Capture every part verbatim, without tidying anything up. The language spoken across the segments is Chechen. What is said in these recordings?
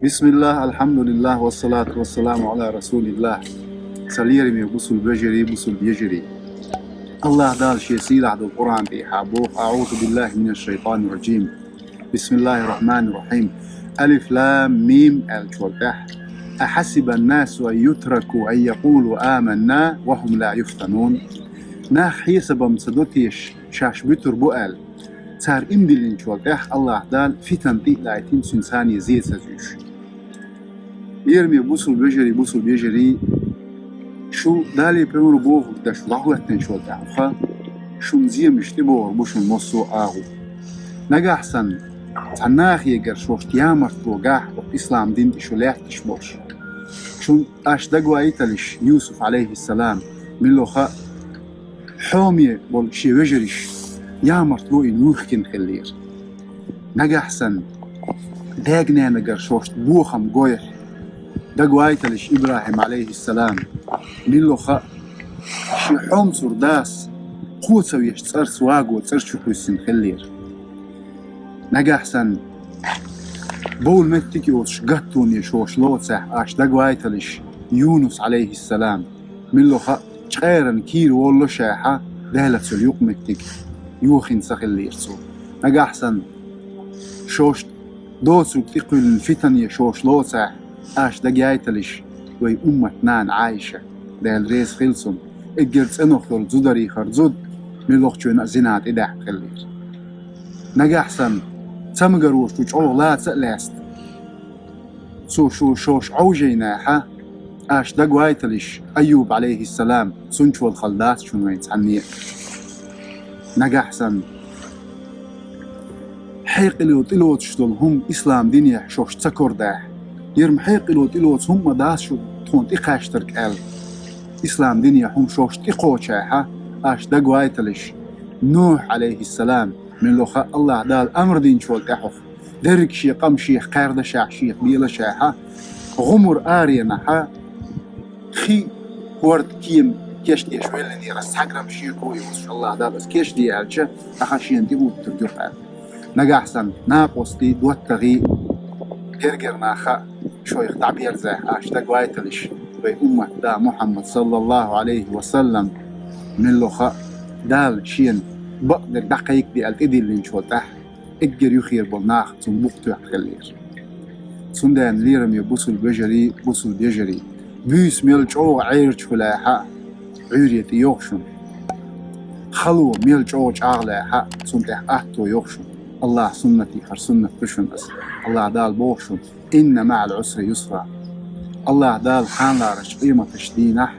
بسم الله، الحمد لله، والصلاة والسلام على رسول الله. Сан лераме бусулба вежарий, бусулба ежарий. Аллаха Дала шен сийлахь долчу Къуръан тӀехь боху: أعوذ بالله من الشيطان الرجيم. بسم الله الرحمن الرحيم. ألف لام ميم аьллачул тӀаьхьа: أحسب الناس أن يتركوا أن يقولوا آمنا وهم لا يفتنون. Нах хьесабам ца до теша, шаьш буьтур бу аьлла. Цара иман диллинчул тӀаьхьа Аллаха Дала фитан тӀе а лайтина, цуьнан царна зен ца зуьйш. Лераме бусулба вежарий, бусулба ежарий, шу Далла, пайхамара бохург деш дӀахӀоьттинчул тӀаьхьа, шуна земаш тӀебогӀур бу шуна массо а агӀо. Нагахь санна цхьа нахегара шоьшта ямартло гахь оцу ислам дин тӀе шу лаьтташ болуш, шуна аша дагавайталаш Юсуф, алейхиссалам, мила хаьа, хьоме болу шен вежарш ямартло йина вуьйхкина хиллера. Нагахь санна даьга-нанагара шоьшта бохам гойхь, дагавайталаш ИбрахӀим, алейхиссалам, мила хаьа, шен хьомсур дас кхо ца веш цӀарца ваго цӀар чу кхуьссина хиллера. Нагахь санна бовла меттиг йоцуш гаттоне шоьш лоцехь, аша дагавайталаш Юнус, алейхиссалам, мила хаьа, чкъеран кийра воллушехь, Далла цуьнан юкъаметтиг йохийна ца хиллера цо. Нагахь санна шоьшта доцург тӀекхуьллина фитане шоьш лоцехь, аша дагавайталаш вайн уммат нана Ӏайша, Дала реза хила цунна, эггара цӀенах йолу зударий хар зуда, муьлххачуьнан а зина тӀедаьккхина хиллера. Нагахь санна цамгаро шу чӀогӀа лаца а лаьцна, цо шу шоьш Ӏовжийнехь, аша дагавайталаш Айюб, алейхиссалам, цуьнчул хала дац шуна вайн цхьанне а. Нагахь санна хьекъале тӀелоцуш долу хӀума ислам динехь шоьш ца карадахь, яра-м хьекъале тӀелоцу хӀума ма дац шу тхуна тӀекхаьчнарг аьлла, ислам динехь хӀума шоьш тӀекхочехь, аша дагавайталаш Нухь, алейхиссалам, мила хаьа, Аллаха Дала амр динчул тӀаьхьа дерриг шен къам шех кхаьрдашехь, шех белашехь, гӀумар аренахь, хи, хӀорд, кема кечдеш веллинера, схьаграм шеко йолуш, Аллаха Дала аса кечде аьлча, аха шена тӀе уттург ю аьлла. Нагахь санна накъостий, доттагӀий, гергара нах а шоьх дӀаберзахь, аша дагавайталаш вайн уммат да Мухьаммад, саллаллаху алейхи ва саллам, мила хаьа, Дала шена бакъдерг дӀакхайкхаде аьлла тӀедиллинчул тӀаьхьа, эггара юххера болу нах цунна букъ тоьхна хиллера. Цундела лераме бусулба вежарий, бусулба ежарий, буьйса мел чӀогӀа Ӏерачу хуьлахь, Ӏуьйре тӀе йогӀу шуна. Хало мел чӀогӀа чӀагӀлахь, цунна тӀехь атто йогӀу шуна. Аллаха суннатехь хӀара суннат ду шуна аса. Аллаха Дала боху шуна: إن مع العسر يسرا. Аллаха Дала кханалараш къематаш дийнахь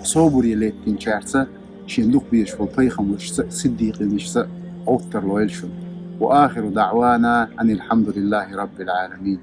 собаре леттинчаьрца, шен дукха безаш волу пайхамаршца, сиддикъинашца гӀовттар лойла шуна. وآخر دعوانا أن الحمد لله رب العالمين.